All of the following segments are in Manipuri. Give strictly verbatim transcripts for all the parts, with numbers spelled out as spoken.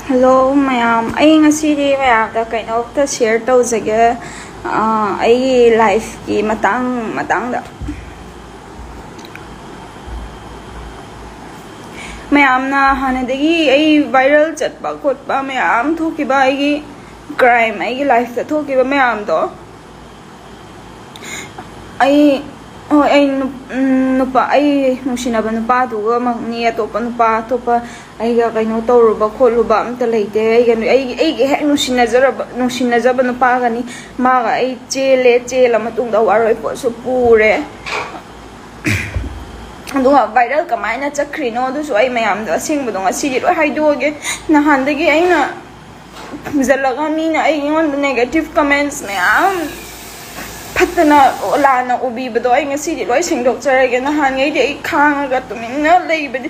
ꯍꯜꯂꯣ ꯃꯌꯥꯝ, ꯑꯩ ꯉꯁꯤꯗꯤ ꯃꯌꯥꯝꯗ ꯀꯩꯅꯣꯝꯇ ꯁꯤꯌꯔ ꯇꯧꯖꯒꯦ, ꯑꯥ, ꯑꯩꯒꯤ ꯂꯥꯏꯐꯀꯤ ꯃꯇꯥꯡ ꯃꯇꯥꯡꯗ꯫ ꯃꯌꯥꯝꯅ ꯍꯥꯟꯅꯗꯒꯤ ꯑꯩ ꯚꯥꯏꯔꯦꯜ ꯆꯠꯄ ꯈꯣꯠꯄ ꯃꯌꯥꯝ ꯊꯣꯛꯈꯤꯕ, ꯑꯩꯒꯤ ꯀ꯭ꯔꯥꯏꯝ, ꯑꯩꯒꯤ ꯂꯥꯏꯐꯇ ꯊꯣꯛꯈꯤꯕ ꯃꯌꯥꯝꯗꯣ, ꯑꯩ, ꯍꯣꯏ, ꯑꯩ ꯅꯨꯞ-, ꯎꯝ, ꯅꯨꯄꯥ, ꯑꯩ ꯅꯨꯡꯁꯤꯅꯕ ꯅꯨꯄꯥꯗꯨꯒꯃꯛꯅꯤ, ꯑꯇꯣꯞꯄ ꯅꯨꯄꯥ, ꯑꯇꯣꯞꯄ ꯑꯩꯒ ꯀꯩꯅꯣ ꯇꯧꯔꯨꯕ ꯈꯣꯠꯂꯨꯕ ꯑꯝꯇ ꯂꯩꯇꯦ꯫ ꯑꯩꯒ ꯅꯨ-, ꯑꯩꯒꯤ, ꯑꯩꯒꯤ ꯍꯦꯛ ꯅꯨꯡꯁꯤꯅꯖꯔꯕ, ꯅꯨꯡꯁꯤꯅꯖꯕ ꯅꯨꯄꯥꯒꯅꯤ꯫ ꯃꯥꯒ ꯑꯩ ꯆꯦꯜꯂꯦ, ꯆꯦꯜꯂ ꯃꯇꯨꯡꯗ ꯋꯥꯔꯣꯏ ꯄꯣꯠꯁꯨ ꯄꯨꯔꯦ꯫ ꯑꯗꯨꯒ ꯚꯥꯏꯔꯦꯜ ꯀꯃꯥꯏꯅ ꯆꯠꯈ꯭ꯔꯤꯅꯣ ꯑꯗꯨꯁꯨ ꯑꯩ ꯃꯌꯥꯝꯗꯣ ꯑꯁꯦꯡꯕꯗꯣ ꯉꯁꯤꯗꯤ ꯂꯣꯏ ꯍꯥꯏꯗꯣꯛꯑꯒꯦ꯫ ꯅꯍꯥꯟꯗꯒꯤ ꯑꯩꯅ ꯐꯨꯝꯖꯜꯂꯒ ꯃꯤꯅ ꯑꯩꯉꯣꯟꯗ ꯅꯦꯒꯦꯇꯤꯚ ꯀꯃꯦꯟꯠꯁ ꯃꯌꯥꯝ, ꯐꯠꯇꯅ ꯂꯥꯟꯅ ꯎꯕꯤꯕꯗꯣ ꯑꯩ ꯉꯁꯤꯗꯤ ꯂꯣꯏ ꯁꯦꯡꯗꯣꯛꯆꯔꯒꯦ꯫ ꯅꯍꯥꯟꯉꯩꯗꯤ ꯑꯩ ꯈꯥꯡꯉꯒ ꯇꯨꯃꯤꯟꯅ ꯂꯩꯕꯅꯤ꯫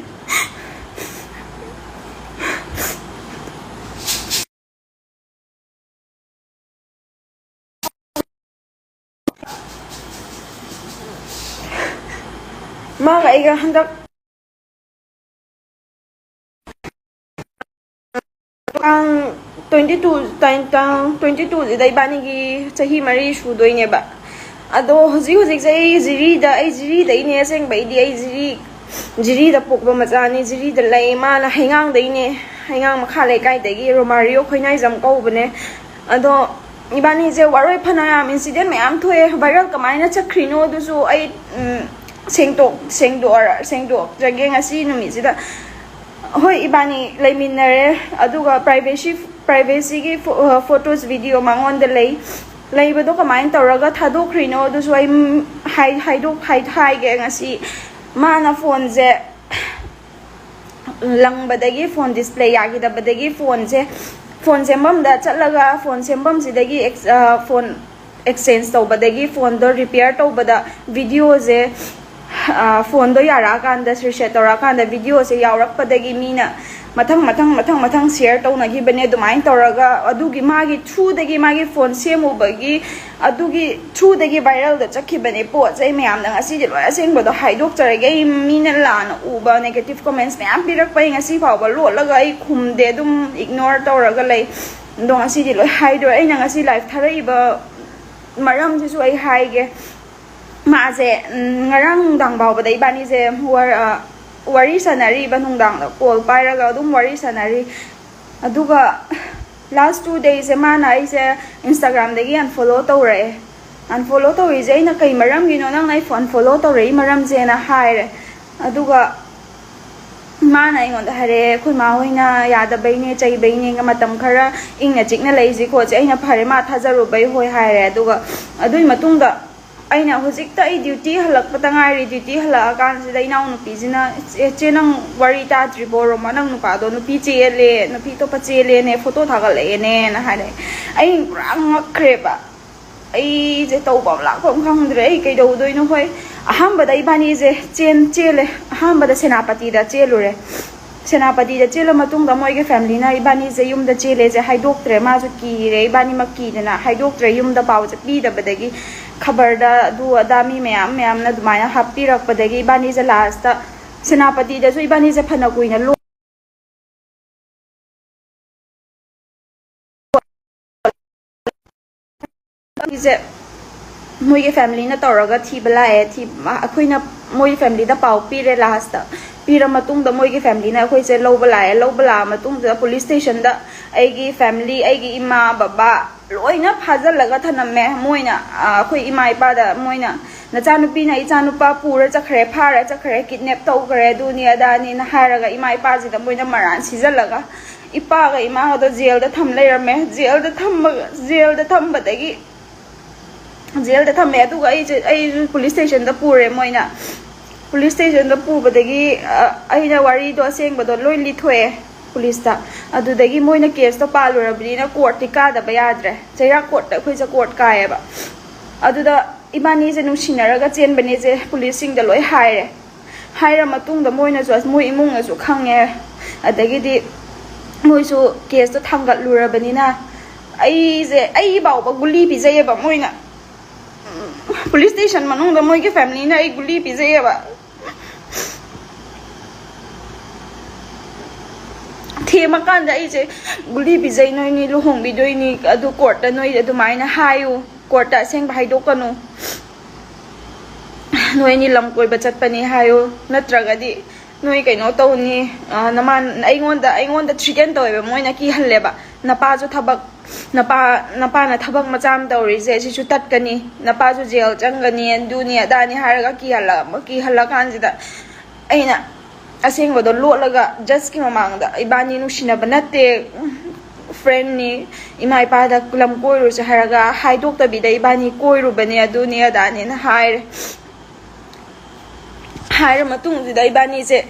ꯃꯥꯒ ꯑꯩꯒ ꯍꯟꯗꯛ ꯇꯥꯡ ꯇ꯭ꯋꯦꯟꯇꯤ ꯇꯨ, ꯇꯥꯡ, ꯇꯥꯡ ꯇ꯭ꯋꯦꯟꯇꯤ ꯇꯨꯁꯤꯗ ꯏꯕꯥꯅꯤꯒꯤ ꯆꯍꯤ ꯃꯔꯤ ꯁꯨꯗꯣꯏꯅꯦꯕ꯫ ꯑꯗꯣ ꯍꯧꯖꯤꯛ ꯍꯧꯖꯤꯛꯁꯦ ꯑꯩ ꯖꯤꯔꯤꯗ, ꯑꯩ ꯖꯤꯔꯤꯗꯩꯅꯦ ꯑꯁꯦꯡꯕꯩꯗꯤ꯫ ꯑꯩ ꯖꯤꯔꯤ, ꯖꯤꯔꯤꯗ ꯄꯣꯛꯄ ꯃꯆꯥꯅꯤ, ꯖꯤꯔꯤꯗ ꯂꯩ꯫ ꯃꯥꯅ ꯍꯩꯉꯥꯡꯗꯩꯅꯦ, ꯍꯩꯉꯥꯡ ꯃꯈꯥ ꯂꯩꯀꯥꯏꯗꯒꯤ, ꯔꯣꯃꯥꯔꯤꯌꯣ ꯈꯣꯏꯅꯥꯏꯖꯝ ꯀꯧꯕꯅꯦ꯫ ꯑꯗꯣ ꯏꯕꯥꯅꯤꯁꯦ ꯋꯥꯔꯣꯏ ꯐꯅꯌꯥꯝ ꯏꯟꯁꯤꯗꯦꯟ ꯃꯌꯥꯝ ꯊꯣꯛꯑꯦ꯫ ꯚꯥꯏꯔꯦꯜ ꯀꯃꯥꯏꯅ ꯆꯠꯈ꯭ꯔꯤꯅꯣ ꯑꯗꯨꯁꯨ ꯑꯩ, ꯎꯝ, ꯁꯦꯡꯗꯣꯛ-, ꯁꯦꯡꯗꯣꯛꯑ-, ꯁꯦꯡꯗꯣꯛꯆꯒꯦ ꯉꯁꯤ ꯅꯨꯃꯤꯠꯁꯤꯗ꯫ ꯍꯣꯏ, ꯏꯕꯥꯅꯤ ꯂꯩꯃꯤꯟꯅꯔꯦ, ꯑꯗꯨꯒ ꯄ꯭ꯔꯥꯏꯚꯦꯁꯤ, ꯄ꯭ꯔꯥꯏꯚꯦꯁꯤꯒꯤ ꯐꯣ-, ꯑ, ꯐꯣꯇꯣꯁ, ꯚꯤꯗꯤꯑꯣ ꯃꯉꯣꯟꯗ ꯂꯩ꯫ ꯂꯩꯕꯗꯣ ꯀꯃꯥꯏꯅ ꯇꯧꯔꯒ ꯊꯥꯗꯣꯛꯈ꯭ꯔꯤꯅꯣ ꯑꯗꯨꯁꯨ ꯑꯩ, ꯎꯝ, ꯍꯥꯏ-, ꯍꯥꯏꯗꯣꯛ-, ꯍꯥꯏ-, ꯍꯥꯏꯒꯦ꯫ ꯉꯁꯤ ꯃꯥꯅ ꯐꯣꯟꯁꯦ ꯂꯪꯕꯗꯒꯤ, ꯐꯣꯟ ꯗꯤꯁꯄ꯭ꯂꯦ ꯌꯥꯈꯤꯗꯕꯗꯒꯤ ꯐꯣꯟꯁꯦ, ꯐꯣꯟ ꯁꯦꯝꯐꯝꯗ ꯆꯠꯂꯒ ꯐꯣꯟ ꯁꯦꯝꯐꯝꯁꯤꯗꯒꯤ ꯑꯦꯛꯁ-, ꯑ, ꯐꯣꯟ ꯑꯦꯛꯁꯆꯦꯟꯖ ꯇꯧꯕꯗꯒꯤ, ꯐꯣꯟꯗꯣ ꯔꯤꯄꯤꯌꯔ ꯇꯧꯕꯗ ꯚꯤꯗꯤꯑꯣꯁꯦ, ꯑ, ꯐꯣꯟꯗꯣ ꯌꯥꯔꯛꯑꯀꯥꯟꯗ, ꯔꯤꯁꯦꯠ ꯇꯧꯔꯛꯑꯀꯥꯟꯗ ꯚꯤꯗꯤꯑꯣꯁꯦ ꯌꯥꯎꯔꯛꯄꯗꯒꯤ ꯃꯤꯅ ꯃꯊꯪ ꯃꯊꯪ ꯃꯊꯪ ꯃꯊꯪ ꯁꯤꯌꯔ ꯇꯧꯅꯈꯤꯕꯅꯦ꯫ ꯑꯗꯨꯃꯥꯏꯅ ꯇꯧꯔꯒ ꯑꯗꯨꯒꯤ ꯃꯥꯒꯤ ꯊ꯭ꯔꯨꯗꯒꯤ, ꯃꯥꯒꯤ ꯐꯣꯟ ꯁꯦꯝꯃꯨꯕꯒꯤ ꯑꯗꯨꯒꯤ ꯊ꯭ꯔꯨꯗꯒꯤ ꯚꯥꯏꯔꯦꯜꯗ ꯆꯠꯈꯤꯕꯅꯦ ꯄꯣꯠꯁꯦ꯫ ꯑꯩ ꯃꯌꯥꯝꯅ ꯉꯁꯤꯗꯤ ꯂꯣꯏ ꯑꯁꯦꯡꯕꯗꯣ ꯍꯥꯏꯗꯣꯛꯆꯔꯒꯦ꯫ ꯑꯩ ꯃꯤꯅ ꯂꯥꯟꯅ ꯎꯕ ꯅꯦꯒꯦꯇꯤꯞ ꯀꯣꯃꯦꯟꯁ ꯃꯌꯥꯝ ꯄꯤꯔꯛꯄ ꯑꯩ ꯉꯁꯤ ꯐꯥꯎꯕ ꯂꯣꯠꯂꯒ ꯑꯩ ꯈꯨꯝꯗꯦ, ꯑꯗꯨꯝ ꯏꯒꯅꯣꯔ ꯇꯧꯔꯒ ꯂꯩ꯫ ꯑꯗꯣ ꯉꯁꯤꯗꯤ ꯂꯣꯏ ꯍꯥꯏꯗꯣꯔꯦ꯫ ꯑꯩꯅ ꯉꯁꯤ ꯂꯥꯏꯐ ꯊꯥꯔꯛꯏꯕ ꯃꯔꯝꯁꯤꯁꯨ ꯑꯩ ꯍꯥꯏꯒꯦ꯫ ꯃꯥꯁꯦ ꯎꯝ, ꯉꯔꯥꯡ ꯅꯨꯡꯗꯥꯡ ꯐꯥꯎꯕꯗ ꯏꯕꯥꯅꯤꯁꯦ ꯋꯥꯔ-, ꯑ, ꯋꯥꯔꯤ ꯁꯥꯟꯅꯔꯤꯕ, ꯅꯨꯡꯗꯥꯡꯗ ꯀꯣꯜ ꯄꯥꯏꯔꯒ ꯑꯗꯨꯝ ꯋꯥꯔꯤ ꯁꯥꯟꯅꯔꯤ꯫ ꯑꯗꯨꯒ ꯂꯥꯁ ꯇꯨ ꯗꯦꯁꯁꯦ ꯃꯥꯅ ꯑꯩꯁꯦ ꯏꯟꯁꯇꯥꯒ꯭ꯔꯥꯝꯗꯒꯤ ꯑꯟꯐꯣꯂꯣ ꯇꯧꯔꯛꯑꯦ꯫ ꯑꯟꯐꯣꯂꯣ ꯇꯧꯔꯤꯁꯦ ꯑꯩꯅ ꯀꯩ ꯃꯔꯝꯒꯤꯅꯣ ꯅꯪꯅ ꯑꯩ ꯑꯟꯐꯣꯂꯣ ꯇꯧꯔꯛꯏ ꯃꯔꯝꯁꯦꯅ ꯍꯥꯏꯔꯦ꯫ ꯑꯗꯨꯒ ꯃꯥꯅ ꯑꯩꯉꯣꯟꯗ ꯍꯥꯏꯔꯛꯑꯦ, "ꯑꯩꯈꯣꯏ ꯃꯥ ꯍꯣꯏꯅ ꯌꯥꯗꯕꯩꯅꯦ, ꯆꯩꯕꯩꯅꯦ, ꯃꯇꯝ ꯈꯔ ꯏꯪꯅ ꯆꯤꯛꯅ ꯂꯩꯁꯤ ꯈꯣꯠꯁꯤ"꯫ ꯑꯩꯅ, "ꯐꯔꯦ, ꯃꯥ ꯊꯥꯖꯔꯨꯕꯩ ꯍꯣꯏ" ꯍꯥꯏꯔꯦ꯫ ꯑꯗꯨꯒ ꯑꯗꯨꯒꯤ ꯃꯇꯨꯡꯗ ꯑꯩꯅ ꯍꯧꯖꯤꯛꯇ ꯑꯩ ꯗ꯭ꯌꯨꯇꯤ ꯍꯜꯂꯛꯄꯗ ꯉꯥꯏꯔꯤ꯫ ꯗ꯭ꯌꯨꯇꯤ ꯍꯜꯂꯛꯑꯀꯥꯟꯁꯤꯗ ꯏꯅꯥꯎꯅꯨꯄꯤꯁꯤꯅ, "ꯑꯦ, ꯆꯦ, ꯅꯪ ꯋꯥꯔꯤ ꯇꯥꯗ꯭ꯔꯤꯕꯣ? ꯔꯣꯃꯥ, ꯅꯪ ꯅꯨꯄꯥꯗꯣ ꯅꯨꯄꯤ ꯆꯦꯜꯂꯦ, ꯅꯨꯄꯤ ꯑꯇꯣꯞꯄ ꯆꯦꯜꯂꯦꯅꯦ, ꯐꯣꯇꯣ ꯊꯥꯒꯠꯂꯛꯑꯦꯅꯦꯅ" ꯍꯥꯏꯔꯛꯑꯦ꯫ ꯑꯩ ꯄꯨꯔꯥ ꯉꯛꯈ꯭ꯔꯦꯕ꯫ ꯑꯩꯁꯦ ꯇꯧꯕ ꯑꯃ ꯂꯥꯛꯄ ꯑꯃ ꯈꯪꯗ꯭ꯔꯦ꯫ ꯑꯩ ꯀꯩꯗꯧꯗꯣꯏꯅꯣ? ꯍꯣꯏ, ꯑꯍꯥꯟꯕꯗ ꯏꯕꯥꯅꯤꯁꯦ ꯆꯦꯟ-, ꯆꯦꯜꯂꯦ꯫ ꯑꯍꯥꯟꯕꯗ ꯁꯦꯅꯥꯄꯇꯤꯗ ꯆꯦꯜꯂꯨꯔꯦ꯫ ꯁꯦꯅꯥꯄꯇꯤꯗ ꯆꯦꯜꯂ ꯃꯇꯨꯡꯗ ꯃꯣꯏꯒꯤ ꯐꯦꯃꯤꯂꯤꯅ ꯏꯕꯥꯅꯤꯁꯦ ꯌꯨꯝꯗ ꯆꯦꯜꯂꯦꯁꯦ ꯍꯥꯏꯗꯣꯛꯇ꯭ꯔꯦ꯫ ꯃꯥꯁꯨ ꯀꯤꯔꯦ, ꯏꯕꯥꯅꯤꯃꯛ ꯀꯤꯗꯅ ꯍꯥꯏꯗꯣꯛꯇ꯭ꯔꯦ꯫ ꯌꯨꯝꯗ ꯄꯥꯎꯁꯦ ꯄꯤꯗꯕꯗꯒꯤ, ꯈꯕꯔꯗ ꯑꯗꯨ ꯑꯗꯥ ꯃꯤ ꯃꯌꯥꯝ ꯃꯌꯥꯝꯅ ꯑꯗꯨꯃꯥꯏꯅ ꯍꯥꯞꯄꯤꯔꯛꯄꯗꯒꯤ ꯏꯕꯥꯅꯤꯁꯦ ꯂꯥꯁꯇ ꯁꯦꯅꯥꯄꯇꯤꯗꯁꯨ ꯏꯕꯥꯅꯤꯁꯦ ꯐꯅ ꯀꯨꯏꯅ ꯂꯣ-, ꯁꯦ ꯃꯣꯏꯒꯤ ꯐꯦꯃꯤꯂꯤꯅ ꯇꯧꯔꯒ ꯊꯤꯕ ꯂꯥꯛꯑꯦ꯫ ꯊꯤ-, ꯑꯩꯈꯣꯏꯅ ꯃꯣꯏꯒꯤ ꯐꯦꯃꯤꯂꯤꯗ ꯄꯥꯎ ꯄꯤꯔꯦ꯫ ꯂꯥꯁꯇ ꯄꯤꯔ ꯃꯇꯨꯡꯗ ꯃꯣꯏꯒꯤ ꯐꯦꯃꯤꯂꯤꯅ ꯑꯩꯈꯣꯏꯁꯦ ꯂꯧꯕ ꯂꯥꯛꯑꯦ꯫ ꯂꯧꯕ ꯂꯥꯛꯑ ꯃꯇꯨꯡꯗ ꯄꯨꯂꯤꯁ ꯁ꯭ꯇꯦꯁꯟꯗ ꯑꯩꯒꯤ ꯐꯦꯃꯤꯂꯤ, ꯑꯩꯒꯤ ꯏꯃꯥ, ꯕꯕꯥ, ꯂꯣꯏꯅ ꯐꯥꯖꯤꯜꯂꯒ ꯊꯅꯝꯃꯦ꯫ ꯃꯣꯏꯅ, ꯑ, ꯑꯩꯈꯣꯏ ꯏꯃꯥ ꯏꯄꯥꯗ ꯃꯣꯏꯅ, "ꯅꯆꯥꯅꯨꯄꯤꯅ ꯏꯆꯥꯅꯨꯄꯥ ꯄꯨꯔ ꯆꯠꯈ꯭ꯔꯦ, ꯐꯥꯔ ꯆꯠꯈ꯭ꯔꯦ, ꯀꯤꯗꯅꯦꯞ ꯇꯧꯈ꯭ꯔꯦ, ꯑꯗꯨꯅꯤ ꯑꯗꯥꯅꯤꯅ" ꯍꯥꯏꯔꯒ ꯏꯃꯥ ꯏꯄꯥꯁꯤꯗ ꯃꯣꯏꯅ ꯃꯔꯥꯟ ꯁꯤꯖꯜꯂꯒ ꯏꯄꯥꯒ ꯏꯃꯥꯒꯗꯣ ꯖꯦꯜꯗ ꯊꯝ ꯂꯩꯔꯝꯃꯦ꯫ ꯖꯦꯜꯗ ꯊꯝꯕ, ꯖꯦꯜꯗ ꯊꯝꯕꯗꯒꯤ, ꯖꯦꯜꯗ ꯊꯝꯃꯦ꯫ ꯑꯗꯨꯒ ꯑꯩꯁꯦ, ꯑꯩꯁꯨ ꯄꯨꯂꯤꯁ ꯁ꯭ꯇꯦꯁꯟꯗ ꯄꯨꯔꯦ ꯃꯣꯏꯅ꯫ ꯄꯨꯂꯤꯁ ꯁ꯭ꯇꯦꯁꯟꯗ ꯄꯨꯕꯗꯒꯤ, ꯑ, ꯑꯩꯅ ꯋꯥꯔꯤꯗꯣ ꯑꯁꯦꯡꯕꯗꯣ ꯂꯣꯏ ꯂꯤꯊꯣꯛꯑꯦ ꯄꯨꯂꯤꯁꯇ꯫ ꯑꯗꯨꯗꯒꯤ ꯃꯣꯏꯅ ꯀꯦꯁꯇꯣ ꯄꯥꯜꯂꯨꯔꯕꯅꯤꯅ ꯀꯣꯔꯠꯇꯤ ꯀꯥꯗꯕ ꯌꯥꯗ꯭ꯔꯦ꯫ ꯆꯩꯔꯥꯛ ꯀꯣꯔꯠꯇ ꯑꯩꯈꯣꯏꯁꯦ ꯀꯣꯔꯠ ꯀꯥꯏꯌꯦꯕ꯫ ꯑꯗꯨꯗ ꯏꯕꯥꯅꯤꯁꯦ ꯅꯨꯡꯁꯤꯅꯔꯒ ꯆꯦꯟꯕꯅꯦꯁꯦ ꯄꯨꯂꯤꯁꯁꯤꯡꯗ ꯂꯣꯏ ꯍꯥꯏꯔꯦ꯫ ꯍꯥꯏꯔ ꯃꯇꯨꯡꯗ ꯃꯣꯏꯅꯁꯨ, ꯃꯣꯏ ꯏꯃꯨꯡꯅꯁꯨ ꯈꯪꯉꯦ꯫ ꯑꯗꯒꯤꯗꯤ ꯃꯣꯏꯁꯨ ꯀꯦꯁꯇꯣ ꯊꯥꯡꯒꯠꯂꯨꯔꯕꯅꯤꯅ ꯑꯩꯁꯦ, ꯑꯩ ꯐꯥꯎꯕ ꯒꯨꯂꯤ ꯄꯤꯖꯩꯌꯦꯕ ꯃꯣꯏꯅ꯫ ꯄꯨꯂꯤꯁ ꯁ꯭ꯇꯦꯁꯟ ꯃꯅꯨꯡꯗ ꯃꯣꯏꯒꯤ ꯐꯦꯃꯤꯂꯤꯅ ꯑꯩ ꯒꯨꯂꯤ ꯄꯤꯖꯩꯌꯦꯕ꯫ ꯊꯦꯝꯃꯀꯥꯟꯗ ꯑꯩꯁꯦ ꯒꯨꯂꯤ ꯄꯤꯖꯩ, ꯅꯣꯏꯅꯤ ꯂꯨꯍꯣꯡꯕꯤꯗꯣꯏꯅꯤ, ꯑꯗꯨ ꯀꯣꯔꯠꯇ ꯅꯣꯏ ꯑꯗꯨꯃꯥꯏꯅ ꯍꯥꯏꯌꯨ, ꯀꯣꯔꯠꯇ ꯑꯁꯦꯡꯕ ꯍꯥꯏꯗꯣꯛꯀꯅꯨ, ꯅꯣꯏ ꯑꯅꯤ ꯂꯝ ꯀꯣꯏꯕ ꯆꯠꯄꯅꯤ ꯍꯥꯏꯌꯨ, ꯅꯠꯇ꯭ꯔꯒꯗꯤ ꯅꯣꯏ ꯀꯩꯅꯣ ꯇꯧꯅꯤ, ꯑ, ꯅꯃꯥꯟ-, ꯑꯩꯉꯣꯟꯗ, ꯑꯩꯉꯣꯟꯗ ꯊ꯭ꯔꯤꯇꯦꯟ ꯇꯧꯋꯦꯕ, ꯃꯣꯏꯅ ꯀꯤꯍꯜꯂꯦꯕ꯫ ꯅꯄꯥꯁꯨ ꯊꯕꯛ, ꯅꯄꯥ, ꯅꯄꯥꯅ ꯊꯕꯛ ꯃꯆꯥ ꯑꯃ ꯇꯧꯔꯤꯁꯦ ꯁꯤꯁꯨ ꯇꯠꯀꯅꯤ, ꯅꯄꯥꯁꯨ ꯖꯦꯜ ꯆꯪꯒꯅꯤ, ꯑꯗꯨꯅꯤ ꯑꯗꯥꯅꯤ ꯍꯥꯏꯔꯒ ꯀꯤꯍꯜꯂ-, ꯀꯤꯍꯜꯂꯀꯥꯟꯁꯤꯗ ꯑꯩꯅ ꯑꯁꯦꯡꯕꯗꯣ ꯂꯣꯠꯂꯒ ꯖꯁꯀꯤ ꯃꯃꯥꯡꯗ, "ꯏꯕꯥꯅꯤ ꯅꯨꯡꯁꯤꯅꯕ ꯅꯠꯇꯦ, ꯐ꯭ꯔꯦꯟꯅꯤ, ꯏꯃꯥ ꯏꯄꯥꯗ ꯂꯝ ꯀꯣꯏꯔꯨꯁꯦ ꯍꯥꯏꯔꯒ ꯍꯥꯏꯗꯣꯛꯇꯕꯤꯗ ꯏꯕꯥꯅꯤ ꯀꯣꯏꯔꯨꯕꯅꯦ, ꯑꯗꯨꯅꯤ ꯑꯗꯥꯅꯦꯅ" ꯍꯥꯏꯔꯦ꯫ ꯍꯥꯏꯔ ꯃꯇꯨꯡꯁꯤꯗ ꯏꯕꯥꯅꯤꯁꯦ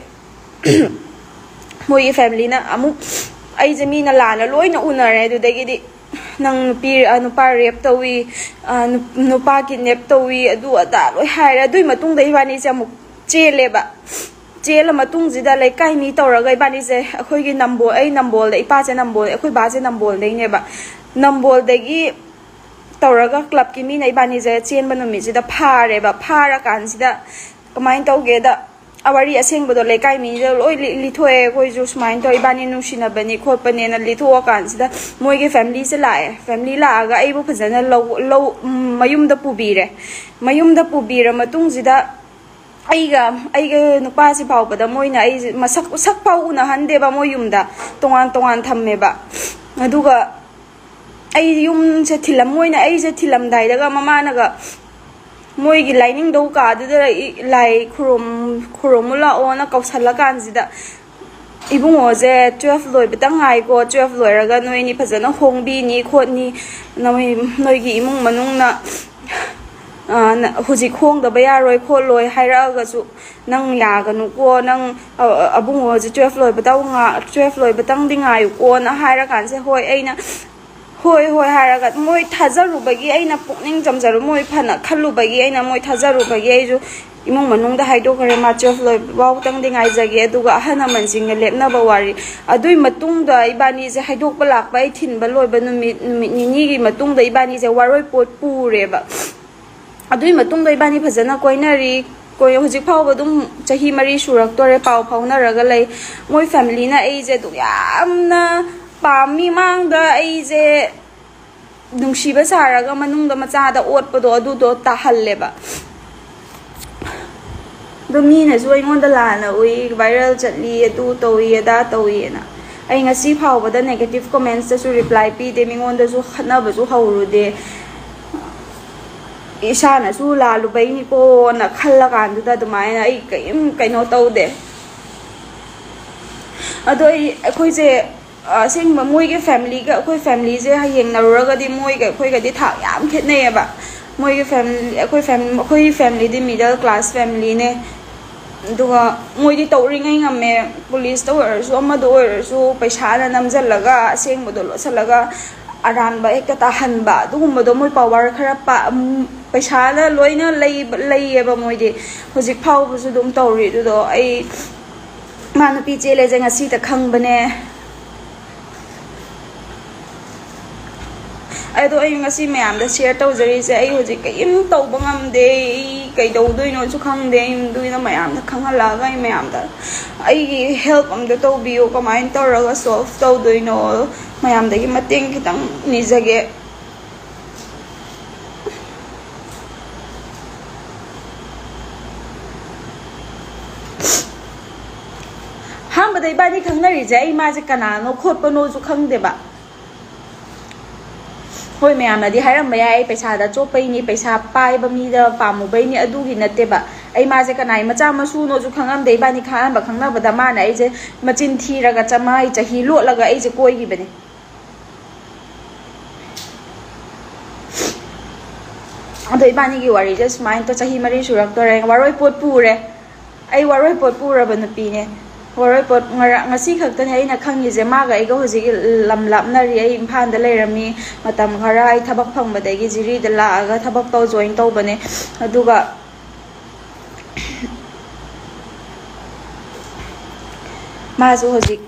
ꯃꯣꯏꯒꯤ ꯐꯦꯃꯤꯂꯤꯅ ꯑꯃꯨꯛ, ꯑꯩꯁꯦ ꯃꯤꯅ ꯂꯥꯟꯅ ꯂꯣꯏꯅ ꯎꯅꯔꯦ꯫ ꯑꯗꯨꯗꯒꯤꯗꯤ, "ꯅꯪ ꯅꯨꯄꯤ, ꯑ, ꯅꯨꯄꯥ ꯔꯦꯞ ꯇꯧꯏ, ꯑ, ꯅꯨ-, ꯅꯨꯄꯥ ꯀꯤꯗꯅꯦꯞ ꯇꯧꯏ", ꯑꯗꯨ ꯑꯗꯥ ꯂꯣꯏ ꯍꯥꯏꯔꯦ꯫ ꯑꯗꯨꯏ ꯃꯇꯨꯡꯗ ꯏꯕꯥꯅꯤꯁꯦ ꯑꯃꯨꯛ ꯆꯦꯜꯂꯦꯕ꯫ ꯆꯦꯜꯂ ꯃꯇꯨꯡꯁꯤꯗ ꯂꯩꯀꯥꯏ ꯃꯤ ꯇꯧꯔꯒ ꯏꯕꯥꯅꯤꯁꯦ, ꯑꯩꯈꯣꯏꯒꯤ ꯅꯝꯕꯣꯜ, ꯑꯩ ꯅꯝꯕꯣꯜꯗ, ꯏꯄꯥꯁꯦ ꯅꯝꯕꯣꯜ, ꯑꯩꯈꯣꯏ ꯕꯥꯁꯦ ꯅꯝꯕꯣꯜꯗꯩꯅꯦꯕ꯫ ꯅꯝꯕꯣꯜꯗꯒꯤ ꯇꯧꯔꯒ ꯀ꯭ꯂꯕꯀꯤ ꯃꯤꯅ ꯏꯕꯥꯅꯤꯁꯦ ꯆꯦꯟꯕ ꯅꯨꯃꯤꯠꯁꯤꯗ ꯐꯥꯔꯦꯕ꯫ ꯐꯥꯔꯀꯥꯟꯁꯤꯗ ꯀꯃꯥꯏꯅ ꯇꯧꯒꯦꯗ, ꯑ, ꯋꯥꯔꯤ ꯑꯁꯦꯡꯕꯗꯣ ꯂꯩꯀꯥꯏ ꯃꯤꯗ ꯂꯣꯏ ꯂꯤ-, ꯂꯤꯊꯣꯛꯑꯦ꯫ "ꯑꯩꯈꯣꯏꯁꯨ ꯁꯨꯃꯥꯏꯅ ꯇꯧꯔ ꯏꯕꯥꯅꯤ ꯅꯨꯡꯁꯤꯅꯕꯅꯤ ꯈꯣꯠꯄꯅꯦꯅ" ꯂꯤꯊꯣꯛꯑꯀꯥꯟꯁꯤꯗ ꯃꯣꯏꯒꯤ ꯐꯦꯃꯤꯂꯤꯁꯦ ꯂꯥꯛꯑꯦ꯫ ꯐꯦꯃꯤꯂꯤ ꯂꯥꯛꯑꯒ ꯑꯩꯕꯨ ꯐꯖꯅ ꯂꯧ, ꯂꯧ, ꯎꯝ, ꯃꯌꯨꯝꯗ ꯄꯨꯕꯤꯔꯦ꯫ ꯃꯌꯨꯝꯗ ꯄꯨꯕꯤꯔ ꯃꯇꯨꯡꯁꯤꯗ ꯑꯩꯒ, ꯑꯩꯒ ꯅꯨꯄꯥꯁꯤ ꯐꯥꯎꯕꯗ ꯃꯣꯏꯅ ꯑꯩꯁꯦ ꯃꯁꯛ, ꯁꯛ ꯐꯥꯎ ꯎꯅꯍꯟꯗꯦꯕ꯫ ꯃꯣꯏ ꯌꯨꯝꯗ ꯇꯣꯉꯥꯟ ꯇꯣꯉꯥꯟ ꯊꯝꯃꯦꯕ꯫ ꯑꯗꯨꯒ ꯑꯩ ꯌꯨꯝꯁꯦ ꯊꯤꯜꯂꯝ-, ꯃꯣꯏꯅ ꯑꯩꯁꯦ ꯊꯤꯜꯂꯝꯗꯥꯏꯗꯒ ꯃꯃꯥꯅꯒ ꯃꯣꯏꯒꯤ ꯂꯥꯏꯅꯤꯡꯗꯧ ꯀꯥꯗꯨꯗ ꯏ-, ꯂꯥꯏ ꯈꯨꯔꯨꯝ-, ꯈꯨꯔꯨꯝꯃꯨ ꯂꯥꯛꯑꯣꯅ ꯀꯧꯁꯜꯂꯀꯥꯟꯁꯤꯗ, "ꯏꯕꯨꯡꯉꯣꯁꯦ ꯇꯨꯋꯦꯜꯐ ꯂꯣꯏꯕꯇ ꯉꯥꯏꯀꯣ, ꯇꯨꯋꯦꯜꯐ ꯂꯣꯏꯔꯒ ꯅꯣꯏꯅꯤ ꯐꯖꯅ ꯍꯣꯡꯕꯤꯅꯤ ꯈꯣꯠꯅꯤ, ꯅꯣꯏ, ꯅꯣꯏꯒꯤ ꯏꯃꯨꯡ ꯃꯅꯨꯡꯅ, ꯑ, ꯅ-, ꯍꯧꯖꯤꯛ ꯍꯣꯡꯗꯕ ꯌꯥꯔꯣꯏ ꯈꯣꯠꯂꯣꯏ ꯍꯥꯏꯔꯛꯑꯒꯁꯨ ꯅꯪ ꯌꯥꯒꯅꯨꯀꯣ, ꯅꯪ, ꯑ, ꯑ, ꯑꯕꯨꯡꯉꯣꯁꯦ ꯇꯨꯋꯦꯜꯐ ꯂꯣꯏꯕꯇ ꯉꯥ-, ꯇꯨꯋꯦꯜꯐ ꯂꯣꯏꯕꯇꯪꯗꯤ ꯉꯥꯏꯌꯨꯀꯣꯅ" ꯍꯥꯏꯔꯀꯥꯟꯁꯤꯗ, ꯍꯣꯏ, ꯑꯩꯅ ꯍꯣꯏ, ꯍꯣꯏ ꯍꯥꯏꯔꯒ, ꯃꯣꯏ ꯊꯥꯖꯔꯨꯕꯒꯤ, ꯑꯩꯅ ꯄꯨꯛꯅꯤꯡ ꯆꯝꯖꯔꯨ, ꯃꯣꯏ ꯐꯅ ꯈꯜꯂꯨꯕꯒꯤ ꯑꯩꯅ ꯃꯣꯏ ꯊꯥꯖꯔꯨꯕꯒꯤ ꯑꯩꯁꯨ ꯏꯃꯨꯡ ꯃꯅꯨꯡꯗ ꯍꯥꯏꯗꯣꯛꯈ꯭ꯔꯦ꯫ ꯃꯥ ꯇꯨꯋꯦꯜꯐ ꯂꯣꯏꯕ ꯐꯥꯎꯇꯪꯗꯤ ꯉꯥꯏꯖꯒꯦ, ꯑꯗꯨꯒ ꯑꯍꯜ ꯂꯃꯟꯁꯤꯡꯒ ꯂꯦꯞꯅꯕ ꯋꯥꯔꯤ꯫ ꯑꯗꯨꯏ ꯃꯇꯨꯡꯗ ꯏꯕꯥꯅꯤꯁꯦ ꯍꯥꯏꯗꯣꯛꯄ ꯂꯥꯛꯄ ꯑꯩ ꯊꯤꯟꯕ ꯂꯣꯏꯕ ꯅꯨꯃꯤꯠ, ꯅꯨꯃꯤꯠ ꯅꯤꯅꯤꯒꯤ ꯃꯇꯨꯡꯗ ꯏꯕꯥꯅꯤꯁꯦ ꯋꯥꯔꯣꯏꯄꯣꯠ ꯄꯨꯔꯦꯕ꯫ ꯑꯗꯨꯏ ꯃꯇꯨꯡꯗ ꯏꯕꯥꯅꯤ ꯐꯖꯅ ꯀꯣꯏꯅꯔꯤ꯫ ꯀꯣꯏ-, ꯍꯧꯖꯤꯛ ꯐꯥꯎꯕ ꯑꯗꯨꯝ ꯆꯍꯤ ꯃꯔꯤ ꯁꯨꯔꯛꯇꯣꯔꯦ, ꯄꯥꯎ ꯐꯥꯎꯅꯔꯒ ꯂꯩ꯫ ꯃꯣꯏ ꯐꯦꯃꯤꯂꯤꯅ ꯑꯩꯁꯦ ꯑꯗꯨꯛ ꯌꯥꯝꯅ ꯄꯥꯝꯃꯤ, ꯃꯥꯡꯗ ꯑꯩꯁꯦ ꯅꯨꯡꯁꯤꯕ ꯁꯥꯔꯒ ꯃꯅꯨꯡꯗ ꯃꯆꯥꯗ ꯑꯣꯠꯄꯗꯣ, ꯑꯗꯨꯗꯣ ꯇꯥꯍꯜꯂꯦꯕ꯫ ꯑꯗꯣ ꯃꯤꯅꯁꯨ ꯑꯩꯉꯣꯟꯗ ꯂꯥꯟꯅ ꯎꯏ, ꯚꯥꯏꯔꯦꯜ ꯆꯠꯂꯤ, ꯑꯗꯨ ꯇꯧꯏ, ꯑꯗꯥ ꯇꯧꯏꯅ꯫ ꯑꯩ ꯉꯁꯤ ꯐꯥꯎꯕꯗ ꯅꯦꯒꯦꯇꯤꯞ ꯀꯣꯃꯦꯟꯁꯇꯁꯨ ꯔꯤꯄ꯭ꯂꯥꯏ ꯄꯤꯗꯦ, ꯃꯤꯉꯣꯟꯗꯁꯨ ꯈꯠꯅꯕꯁꯨ ꯍꯧꯔꯨꯗꯦ꯫ ꯏꯁꯥꯅꯁꯨ ꯂꯥꯜꯂꯨꯕꯩꯅꯤꯀꯣꯅ ꯈꯜꯂꯀꯥꯟꯗꯨꯗ ꯑꯗꯨꯃꯥꯏꯅ ꯑꯩ ꯀꯔꯤꯝ ꯀꯩꯅꯣ ꯇꯧꯗꯦ꯫ ꯑꯗꯣ ꯑꯩ, ꯑꯩꯈꯣꯏꯁꯦ, ꯑꯁꯦꯡꯕ ꯃꯣꯏꯒꯤ ꯐꯦꯃꯤꯂꯤꯒ ꯑꯩꯈꯣꯏ ꯐꯦꯃꯤꯂꯤꯁꯦ ꯌꯦꯡꯅꯔꯨꯔꯒꯗꯤ ꯃꯣꯏꯒ ꯑꯩꯈꯣꯏꯒꯗꯤ ꯊꯥꯛ ꯌꯥꯝ ꯈꯦꯠꯅꯩꯌꯦꯕ꯫ ꯃꯣꯏꯒꯤ ꯐꯦꯃꯤꯂꯤ, ꯑꯩꯈꯣꯏ ꯐꯦꯃꯤꯂꯤ, ꯑꯩꯈꯣꯏꯒꯤ ꯐꯦꯃꯤꯂꯤꯗꯤ ꯃꯤꯗꯜ ꯀ꯭ꯂꯥꯁ ꯐꯦꯃꯤꯂꯤꯅꯦ꯫ ꯑꯗꯨꯒ ꯃꯣꯏꯗꯤ ꯇꯧꯔꯤꯉꯩ ꯉꯝꯃꯦ, ꯄꯨꯂꯤꯁꯇ ꯑꯣꯏꯔꯁꯨ ꯑꯃꯗ ꯑꯣꯏꯔꯁꯨ ꯄꯩꯁꯥꯅ ꯅꯝꯁꯤꯜꯂꯒ ꯑꯁꯦꯡꯕꯗꯣ ꯂꯣꯠꯁꯤꯜꯂꯒ ꯑꯔꯥꯟꯕ ꯍꯦꯛꯇ ꯇꯥꯍꯟꯕ, ꯑꯗꯨꯒꯨꯝꯕꯗꯣ ꯃꯣꯏ ꯄꯋꯥꯔ ꯈꯔ ꯄꯥ-, ꯎꯝ, ꯄꯩꯁꯥꯅ ꯂꯣꯏꯅ ꯂꯩꯕ, ꯂꯩꯌꯦꯕ ꯃꯣꯏꯗꯤ꯫ ꯍꯧꯖꯤꯛ ꯐꯥꯎꯕꯁꯨ ꯑꯗꯨꯝ ꯇꯧꯔꯤ꯫ ꯑꯗꯨꯗꯣ ꯑꯩ ꯃꯥ ꯅꯨꯄꯤ ꯆꯦꯜꯂꯦꯁꯦ ꯉꯁꯤꯇ ꯈꯪꯕꯅꯦ꯫ ꯑꯗꯣ ꯑꯩ ꯉꯁꯤ ꯃꯌꯥꯝꯗ ꯁꯤꯌꯔ ꯇꯧꯖꯔꯤꯁꯦ, ꯑꯩ ꯍꯧꯖꯤꯛ ꯀꯔꯤꯝ ꯇꯧꯕ ꯉꯝꯗꯦ, ꯑꯩ ꯀꯩꯗꯧꯗꯣꯏꯅꯣꯁꯨ ꯈꯪꯗꯦ꯫ ꯑꯩ ꯑꯗꯨꯒꯤꯅ ꯃꯌꯥꯝꯗ ꯈꯪꯍꯜꯂꯛꯑꯒ ꯑꯩ ꯃꯌꯥꯝꯗ ꯑꯩꯒꯤ ꯍꯦꯜꯞ ꯑꯝꯇ ꯇꯧꯕꯤꯌꯨ, ꯀꯃꯥꯏꯅ ꯇꯧꯔꯒ ꯁꯣꯜꯞ ꯇꯧꯗꯣꯏꯅꯣ, ꯃꯌꯥꯝꯗꯒꯤ ꯃꯇꯦꯡ ꯈꯤꯇꯪ ꯅꯤꯖꯒꯦ꯫ ꯑꯍꯥꯟꯕꯗ ꯏꯕꯥꯅꯤ ꯈꯪꯅꯔꯤꯁꯦ ꯑꯩ ꯃꯥꯁꯦ ꯀꯅꯥꯅꯣ ꯈꯣꯠꯄꯅꯣꯁꯨ ꯈꯪꯗꯦꯕ꯫ ꯍꯣꯏ, ꯃꯌꯥꯝꯅꯗꯤ ꯍꯥꯏꯔꯝꯕ ꯌꯥꯏ, ꯑꯩ ꯄꯩꯁꯥꯗ ꯆꯣꯞꯄꯩꯅꯤ, ꯄꯩꯁꯥ ꯄꯥꯏꯕ ꯃꯤꯗ ꯄꯥꯝꯃꯨꯕꯩꯅꯤ, ꯑꯗꯨꯒꯤ ꯅꯠꯇꯦꯕ꯫ ꯑꯩ ꯃꯥꯁꯦ ꯀꯅꯥꯏ ꯃꯆꯥ ꯃꯁꯨꯅꯣꯁꯨ ꯈꯪꯉꯝꯗꯦ꯫ ꯏꯕꯥꯅꯤ ꯑꯍꯥꯟꯕ ꯈꯪꯅꯕꯗ ꯃꯥꯅ ꯑꯩꯁꯦ ꯃꯆꯤꯟ ꯊꯤꯔꯒ ꯆꯃꯥꯏ ꯆꯍꯤ ꯂꯣꯠꯂꯒ ꯑꯩꯁꯦ ꯀꯣꯏꯈꯤꯕꯅꯦ꯫ ꯑꯗꯣ ꯏꯕꯥꯅꯤꯒꯤ ꯋꯥꯔꯤꯁꯦ ꯁꯨꯃꯥꯏꯅ ꯇꯧ-, ꯆꯍꯤ ꯃꯔꯤ ꯁꯨꯔꯛꯇꯣꯔꯦ꯫ ꯋꯥꯔꯣꯏ ꯄꯣꯠ ꯄꯨꯔꯦ꯫ ꯑꯩ ꯋꯥꯔꯣꯏ ꯄꯣꯠ ꯄꯨꯔꯕ ꯅꯨꯄꯤꯅꯦ꯫ ꯋꯥꯔꯣꯏꯄꯣꯠ ꯉꯔꯥꯡ, ꯉꯁꯤ ꯈꯛꯇꯅꯦ ꯑꯩꯅ ꯈꯪꯉꯤꯁꯦ꯫ ꯃꯥꯒ ꯑꯩꯒ ꯍꯧꯖꯤꯛ ꯂꯝ ꯂꯥꯞꯅꯔꯤ꯫ ꯑꯩ ꯏꯝꯐꯥꯜꯗ ꯂꯩꯔꯝꯃꯤ ꯃꯇꯝ ꯈꯔ꯫ ꯑꯩ ꯊꯕꯛ ꯐꯪꯕꯗꯒꯤ ꯖꯤꯔꯤꯗ ꯂꯥꯛꯑꯒ ꯊꯕꯛ ꯇꯧ ꯖꯣꯏꯟ ꯇꯧꯕꯅꯦ꯫ ꯑꯗꯨꯒ ꯃꯥꯁꯨ ꯍꯧꯖꯤꯛ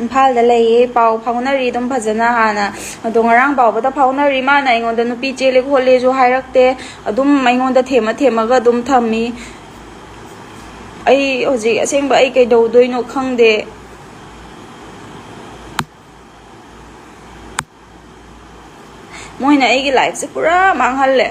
ꯏꯝꯐꯥꯜꯗ ꯂꯩꯌꯦ꯫ ꯄꯥꯎ ꯐꯥꯎꯅꯔꯤ ꯑꯗꯨꯝ ꯐꯖꯅ ꯍꯥꯟꯅ꯫ ꯑꯗꯣ ꯉꯔꯥꯡ ꯐꯥꯎꯕꯗ ꯐꯥꯎꯅꯔꯤ꯫ ꯃꯥꯅ ꯑꯩꯉꯣꯟꯗ ꯅꯨꯄꯤ ꯆꯦꯜꯂꯦ ꯈꯣꯠꯂꯦꯁꯨ ꯍꯥꯏꯔꯛꯇꯦ꯫ ꯑꯗꯨꯝ ꯑꯩꯉꯣꯟꯗ ꯊꯦꯝꯃ ꯊꯦꯝꯃꯒ ꯑꯗꯨꯝ ꯊꯝꯃꯤ꯫ ꯑꯩ ꯍꯧꯖꯤꯛ ꯑꯁꯦꯡꯕ ꯑꯩ ꯀꯩꯗꯧꯗꯣꯏꯅꯣ ꯈꯪꯗꯦ꯫ ꯃꯣꯏꯅ ꯑꯩꯒꯤ ꯂꯥꯏꯐꯁꯦ ꯄꯨꯔꯥ ꯃꯥꯡꯍꯜꯂꯦ꯫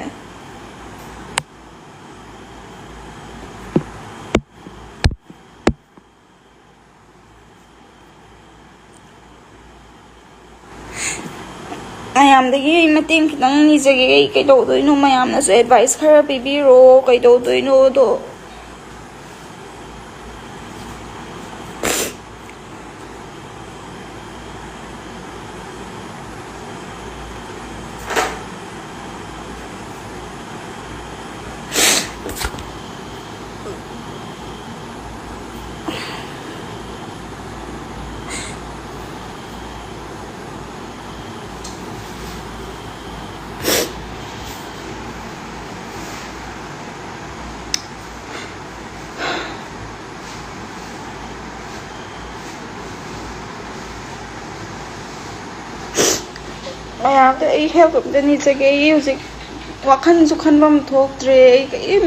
ꯃꯌꯥꯝꯗꯒꯤ ꯑꯩ ꯃꯇꯦꯡ ꯈꯤꯇꯪ ꯅꯤꯖꯒꯦ꯫ ꯑꯩ ꯀꯩꯗꯧꯗꯣꯏꯅꯣ? ꯃꯌꯥꯝꯅꯁꯨ ꯑꯦꯗꯚꯥꯏꯁ ꯈꯔ ꯄꯤꯕꯤꯔꯣ, ꯀꯩꯗꯧꯗꯣꯏꯅꯣꯗꯣ꯫ ꯃꯌꯥꯝꯗ ꯑꯩ ꯍꯦꯜꯞ ꯑꯝꯇ ꯅꯤꯖꯒꯦ꯫ ꯑꯩ ꯍꯧꯖꯤꯛ ꯋꯥꯈꯜꯁꯨ ꯈꯟꯐꯝ ꯊꯣꯛꯇ꯭ꯔꯦ꯫ ꯑꯩ ꯀꯔꯤꯝ,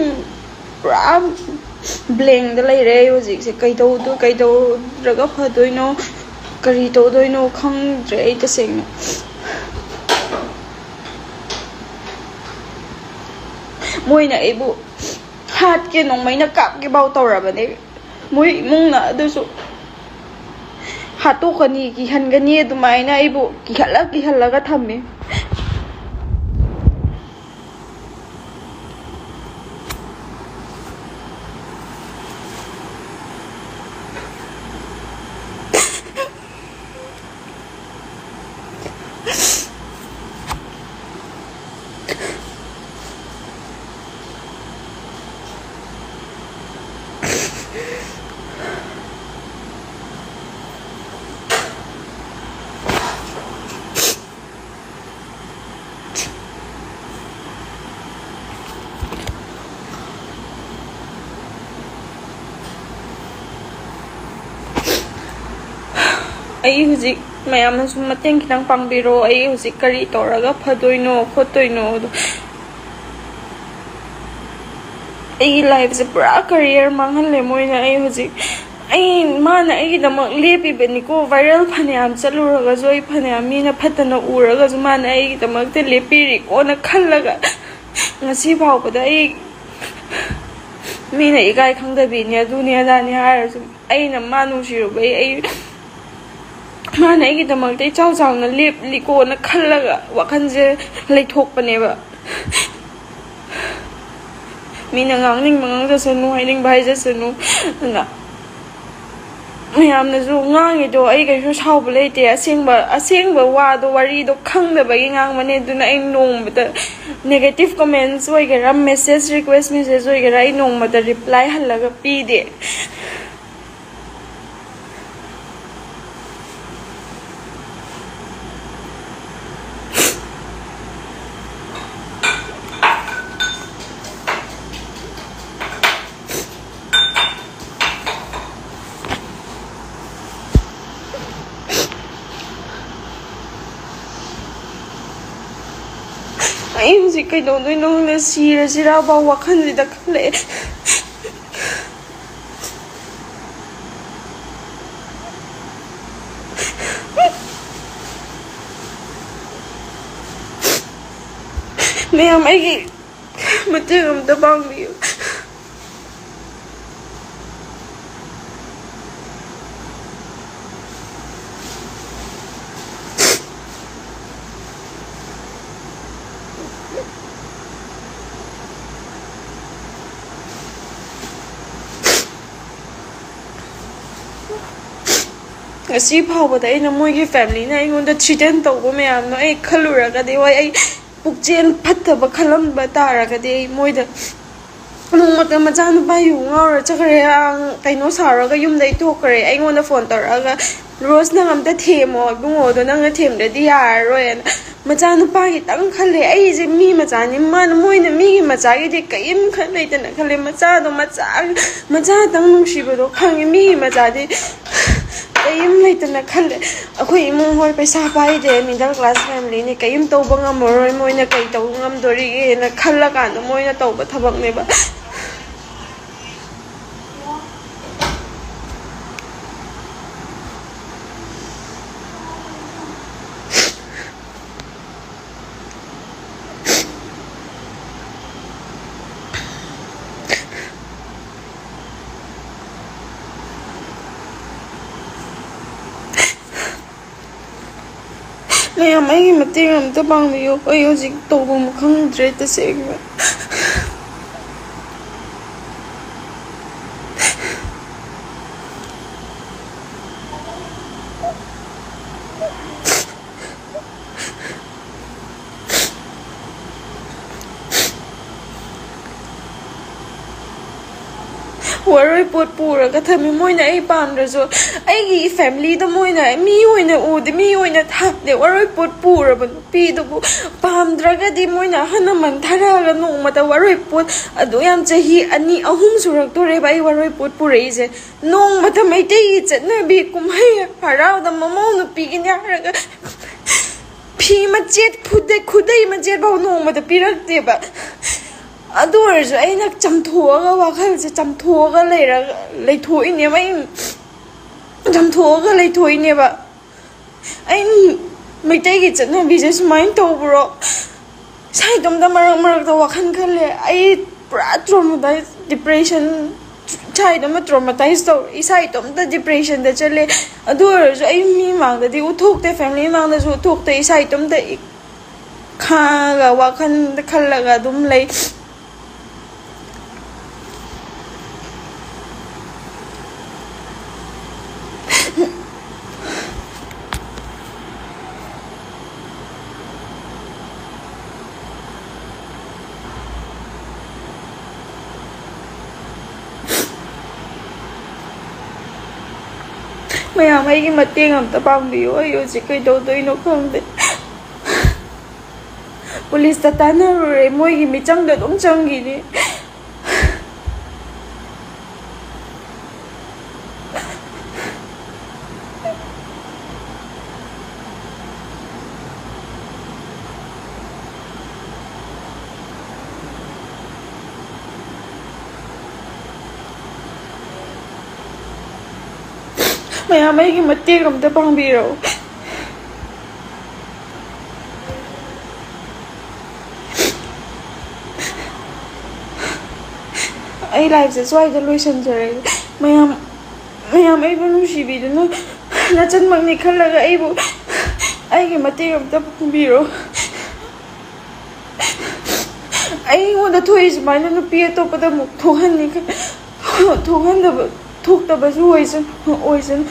ꯄꯨꯔꯥ ꯕ꯭ꯂꯦꯡꯗ ꯂꯩꯔꯦ ꯑꯩ ꯍꯧꯖꯤꯛꯁꯦ꯫ ꯀꯩꯗꯧꯗꯣ-, ꯀꯩꯗꯧꯔꯒ ꯐꯗꯣꯏꯅꯣ, ꯀꯔꯤ ꯇꯧꯗꯣꯏꯅꯣ ꯈꯪꯗ꯭ꯔꯦ ꯑꯩ ꯇꯁꯦꯡꯅ꯫ ꯃꯣꯏꯅ ꯑꯩꯕꯨ ꯍꯥꯠꯀꯦ, ꯅꯣꯡꯃꯩꯅ ꯀꯥꯞꯀꯦ ꯐꯥꯎ ꯇꯧꯔꯕꯅꯦ꯫ ꯃꯣꯏ ꯏꯃꯨꯡꯅ ꯑꯗꯨꯁꯨ ꯍꯥꯠꯇꯣꯛꯀꯅꯤ, ꯀꯤꯍꯟꯒꯅꯤ ꯑꯗꯨꯃꯥꯏꯅ ꯑꯩꯕꯨ ꯀꯤꯍꯜꯂ ꯀꯤꯍꯜꯂꯒ ꯊꯝꯃꯦ꯫ ꯑꯩ ꯍꯧꯖꯤꯛ, ꯃꯌꯥꯝꯅꯁꯨ ꯃꯇꯦꯡ ꯈꯤꯇꯪ ꯄꯥꯡꯕꯤꯔꯣ, ꯑꯩ ꯍꯧꯖꯤꯛ ꯀꯔꯤ ꯇꯧꯔꯒ ꯐꯗꯣꯏꯅꯣ ꯈꯣꯠꯇꯣꯏꯅꯣꯗꯣ꯫ ꯑꯩꯒꯤ ꯂꯥꯏꯐꯁꯦ ꯄꯨꯔꯥ ꯀꯔꯤꯌꯔ ꯃꯥꯡꯍꯜꯂꯦ ꯃꯣꯏꯅ꯫ ꯑꯩ ꯍꯧꯖꯤꯛ, ꯑꯩ, ꯃꯥꯅ ꯑꯩꯒꯤꯗꯃꯛ ꯂꯦꯞꯄꯤꯕꯅꯤꯀꯣ, ꯚꯥꯏꯔꯦꯜ ꯐꯅꯌꯥꯝ ꯆꯠꯂꯨꯔꯒꯁꯨ, ꯑꯩ ꯐꯅꯌꯥꯝ ꯃꯤꯅ ꯐꯠꯇꯅ ꯎꯔꯒꯁꯨ, ꯃꯥꯅ ꯑꯩꯒꯤꯗꯃꯛꯇ ꯂꯦꯞꯄꯤꯔꯤꯀꯣꯅ ꯈꯜꯂꯒ ꯉꯁꯤ ꯐꯥꯎꯕꯗ ꯑꯩ, ꯃꯤꯅ ꯏꯀꯥꯏ ꯈꯪꯗꯕꯤꯅꯦ, ꯑꯗꯨꯅꯦ ꯑꯗꯥꯅꯦ ꯍꯥꯏꯔꯁꯨ, ꯑꯩꯅ ꯃꯥ ꯅꯨꯡꯁꯤꯔꯨꯕꯩ, ꯑꯩ, ꯃꯥꯅ ꯑꯩꯒꯤꯗꯃꯛꯇ ꯏꯆꯥꯎ ꯆꯥꯎꯅ ꯂꯦꯞꯂꯤꯀꯣꯅ ꯈꯜꯂꯒ ꯋꯥꯈꯜꯁꯦ ꯂꯩꯊꯣꯛꯄꯅꯦꯕ꯫ ꯃꯤꯅ ꯉꯥꯡꯅꯤꯡꯕ ꯉꯥꯡꯖꯁꯅꯨ, ꯍꯥꯏꯅꯤꯡꯕ ꯍꯥꯏꯖꯁꯅꯨ꯫ ꯑꯗꯨꯅ ꯃꯌꯥꯝꯅꯁꯨ ꯉꯥꯡꯉꯤꯗꯣ ꯑꯩ ꯀꯩꯁꯨ ꯁꯥꯎꯕ ꯂꯩꯇꯦ꯫ ꯑꯁꯦꯡꯕ, ꯑꯁꯦꯡꯕ ꯋꯥꯗꯣ, ꯋꯥꯔꯤꯗꯣ ꯈꯪꯗꯕꯒꯤ ꯉꯥꯡꯕꯅꯦ꯫ ꯑꯗꯨꯅ ꯑꯩ ꯅꯣꯡꯃꯗ negative comments ꯑꯣꯏꯒꯦꯔꯥ, message, request message ꯑꯣꯏꯒꯦꯔꯥ, ꯑꯩ ꯅꯣꯡꯃꯗ reply ꯍꯜꯂꯒ ꯄꯤꯗꯦ꯫ ꯑꯩ ꯍꯧꯖꯤꯛ ꯀꯩꯗꯧꯗꯣꯏꯅꯣ ꯈꯪꯗꯦ, ꯁꯤꯔꯁꯤꯔꯥ ꯐꯥꯎ ꯋꯥꯈꯜꯁꯤꯗ ꯈꯜꯂꯛꯑꯦ꯫ ꯃꯌꯥꯝ, ꯑꯩꯒꯤ ꯃꯇꯦꯡ ꯑꯝꯇ ꯄꯥꯡꯕꯤꯌꯨ꯫ ꯉꯁꯤ ꯐꯥꯎꯕꯗ ꯑꯩꯅ, ꯃꯣꯏꯒꯤ ꯐꯦꯃꯤꯂꯤꯅ ꯑꯩꯉꯣꯟꯗ threaten ꯇꯧꯕ ꯃꯌꯥꯝꯗꯣ ꯑꯩ ꯈꯜꯂꯨꯔꯒꯗꯤ, ꯍꯣꯏ, ꯑꯩ ꯄꯨꯛꯆꯦꯜ ꯐꯠꯇꯕ ꯈꯜꯂꯝꯕ ꯇꯥꯔꯒꯗꯤ, ꯑꯩ ꯃꯣꯏꯗ ꯅꯣꯡꯃꯇ ꯃꯆꯥꯅꯨꯄꯥ ꯌꯨ ꯉꯥꯎꯔ ꯆꯠꯈ꯭ꯔꯦ, ꯑ, ꯀꯩꯅꯣ ꯁꯥꯎꯔꯒ ꯌꯨꯝꯗꯩ ꯊꯣꯛꯈ꯭ꯔꯦ, ꯑꯩꯉꯣꯟꯗ ꯐꯣꯟ ꯇꯧꯔꯛꯑꯒ, "ꯔꯣꯁ, ꯅꯪ ꯑꯝꯇ ꯊꯦꯝꯃꯣ ꯏꯕꯨꯡꯉꯣꯗꯣ, ꯅꯪꯅ ꯊꯦꯝꯗ꯭ꯔꯗꯤ ꯌꯥꯔꯔꯣꯏꯅ"꯫ ꯃꯆꯥꯅꯨꯄꯥꯒꯤꯇꯪ ꯈꯜꯂꯦ꯫ ꯑꯩꯁꯦ ꯃꯤ ꯃꯆꯥꯅꯤ, ꯃꯥꯅ, ꯃꯣꯏꯅ ꯃꯤꯒꯤ ꯃꯆꯥꯒꯤꯗꯤ ꯀꯔꯤꯝ ꯈꯟ ꯂꯩꯇꯅ ꯈꯜꯂꯦ꯫ ꯃꯆꯥꯗꯣ ꯃꯆꯥ, ꯃꯆꯥꯇꯪ ꯅꯨꯡꯁꯤꯕꯗꯣ ꯈꯪꯉꯦ꯫ ꯃꯤꯒꯤ ꯃꯆꯥꯗꯤ ꯀꯔꯤꯝ ꯂꯩꯇꯅ ꯈꯜꯂꯦ꯫ ꯑꯩꯈꯣꯏ ꯏꯃꯨꯡ ꯍꯣꯏ ꯄꯩꯁꯥ ꯄꯥꯏꯗꯦ, middle class family ꯅꯤ, ꯀꯔꯤꯝ ꯇꯧꯕ ꯉꯝꯃꯔꯣꯏ, ꯃꯣꯏꯅ ꯀꯔꯤ ꯇꯧꯕ ꯉꯝꯗꯣꯔꯤꯒꯦꯅ ꯈꯜꯂꯀꯥꯟꯗ ꯃꯣꯏꯅ ꯇꯧꯕ ꯊꯕꯛꯅꯦꯕ꯫ ꯃꯌꯥꯝ, ꯑꯩꯒꯤ ꯃꯇꯦꯡ ꯑꯝꯇ ꯄꯥꯡꯕꯤꯌꯨ꯫ ꯑꯩ ꯍꯧꯖꯤꯛ ꯇꯧꯐꯝ ꯈꯪꯗ꯭ꯔꯦ ꯇꯁꯦꯡꯅ꯫ ꯋꯥꯔꯣꯏ ꯄꯣꯠ ꯄꯨꯔꯒ ꯊꯝꯃꯤ꯫ ꯃꯣꯏꯅ ꯑꯩ ꯄꯥꯝꯗ꯭ꯔꯁꯨ, ꯑꯩꯒꯤ family ꯗ ꯃꯣꯏꯅ ꯃꯤ ꯑꯣꯏꯅ ꯎꯗꯦ, ꯃꯤ ꯑꯣꯏꯅ ꯊꯥꯗꯦ꯫ ꯋꯥꯔꯣꯏ ꯄꯣꯠ ꯄꯨꯔꯕ ꯅꯨꯄꯤꯗꯨꯕꯨ ꯄꯥꯝꯗ꯭ꯔꯒꯗꯤ, ꯃꯣꯏꯅ ꯑꯍꯜ ꯂꯃꯟ ꯊꯥꯔꯛꯑꯒ ꯅꯣꯡꯃꯇ ꯋꯥꯔꯣꯏ ꯄꯣꯠ ꯑꯗꯨ ꯌꯥꯝ ꯆꯍꯤ ꯑꯅꯤ ꯑꯍꯨꯝ ꯁꯨꯔꯛꯇꯣꯔꯦꯕ ꯑꯩ ꯋꯥꯔꯣꯏ ꯄꯣꯠ ꯄꯨꯔꯛꯏꯁꯦ꯫ ꯅꯣꯡꯃꯇ ꯃꯩꯇꯩꯒꯤ ꯆꯠꯅꯕꯤ ꯀꯨꯝꯍꯩ ꯍꯔꯥꯎꯗ ꯃꯃꯧ ꯅꯨꯄꯤꯒꯤꯅꯦ ꯍꯥꯏꯔꯒ ꯐꯤ ꯃꯆꯦꯠ, ꯈꯨꯗꯩ, ꯈꯨꯗꯩ ꯃꯆꯦꯠ ꯐꯥꯎ ꯅꯣꯡꯃꯇ ꯄꯤꯔꯛꯇꯦꯕ꯫ ꯑꯗꯨ ꯑꯣꯏꯔꯁꯨ ꯑꯩꯅ ꯆꯝꯊꯣꯛꯑꯒ, ꯋꯥꯈꯜꯁꯦ ꯆꯝꯊꯣꯛꯑꯒ ꯂꯩꯔꯒ, ꯂꯩꯊꯣꯛꯏꯅꯦꯕ꯫ ꯑꯩ ꯆꯝꯊꯣꯛꯑꯒ ꯂꯩꯊꯣꯛꯏꯅꯦꯕ꯫ ꯑꯩ ꯃꯩꯇꯩꯒꯤ ꯆꯠꯅꯕꯤꯁꯦ ꯁꯨꯃꯥꯏꯅ ꯇꯧꯕ꯭ꯔꯣ? ꯏꯁꯥ ꯏꯇꯣꯝꯇ ꯃꯔꯛ ꯃꯔꯛꯇ ꯋꯥꯈꯜ ꯈꯜꯂꯦ꯫ ꯑꯩ ꯄꯨꯔꯥ traumatized, depression, ꯏꯁꯥ ꯏꯇꯣꯝꯇ traumatized ꯇꯧꯔꯦ꯫ ꯏꯁꯥ ꯏꯇꯣꯝꯇ depression ꯗ ꯆꯠꯂꯦ꯫ ꯑꯗꯨ ꯑꯣꯏꯔꯁꯨ ꯑꯩ ꯃꯤ ꯃꯥꯡꯗꯗꯤ ꯎꯠꯊꯣꯛꯇꯦ, family ꯃꯥꯡꯗꯁꯨ ꯎꯠꯊꯣꯛꯇꯦ꯫ ꯏꯁꯥ ꯏꯇꯣꯝꯇ ꯏ-, ꯈꯥꯡꯉꯒ, ꯋꯥꯈꯜꯗ ꯈꯜꯂꯒ ꯑꯗꯨꯝ ꯂꯩ꯫ ꯃꯌꯥꯝ, ꯑꯩꯒꯤ ꯃꯇꯦꯡ ꯑꯝꯇ ꯄꯥꯡꯕꯤꯌꯨ꯫ ꯑꯩ ꯍꯧꯖꯤꯛ ꯀꯩꯗꯧꯗꯣꯏꯅꯣ ꯈꯪꯗꯦ꯫ ꯄꯨꯂꯤꯁꯇ ꯇꯥꯟꯅꯔꯨꯔꯦ, ꯃꯣꯏꯒꯤ ꯃꯤꯆꯪꯗ ꯑꯗꯨꯝ ꯆꯪꯈꯤꯅꯤ꯫ ꯃꯌꯥꯝ, ꯑꯩꯒꯤ ꯃꯇꯦꯡ ꯑꯝꯇ ꯄꯥꯡꯕꯤꯔꯣ꯫ ꯑꯩ ꯂꯥꯏꯐꯁꯦ ꯁ꯭ꯋꯥꯏꯗ ꯂꯣꯏꯁꯤꯟꯖꯔꯒꯦ꯫ ꯃꯌꯥꯝ, ꯃꯌꯥꯝ ꯑꯩꯕꯨ ꯅꯨꯡꯁꯤꯕꯤꯗꯨꯅ, ꯅꯆꯟꯃꯛꯅꯤ ꯈꯜꯂꯒ ꯑꯩꯕꯨ, ꯑꯩꯒꯤ ꯃꯇꯦꯡ ꯑꯝꯇ ꯄꯥꯡꯕꯤꯔꯣ꯫ ꯑꯩꯉꯣꯟꯗ ꯊꯣꯛꯏ ꯁꯨꯃꯥꯏꯅ ꯅꯨꯄꯤ ꯑꯇꯣꯞꯄꯗ ꯑꯃꯨꯛ ꯊꯣꯛꯍꯟꯅꯤ ꯈ-, ꯊꯣꯛꯍꯟꯗꯕ, ꯊꯣꯛꯇꯕꯁꯨ ꯑꯣꯏꯁꯅꯨ, ꯑꯣꯏꯁꯅꯨ꯫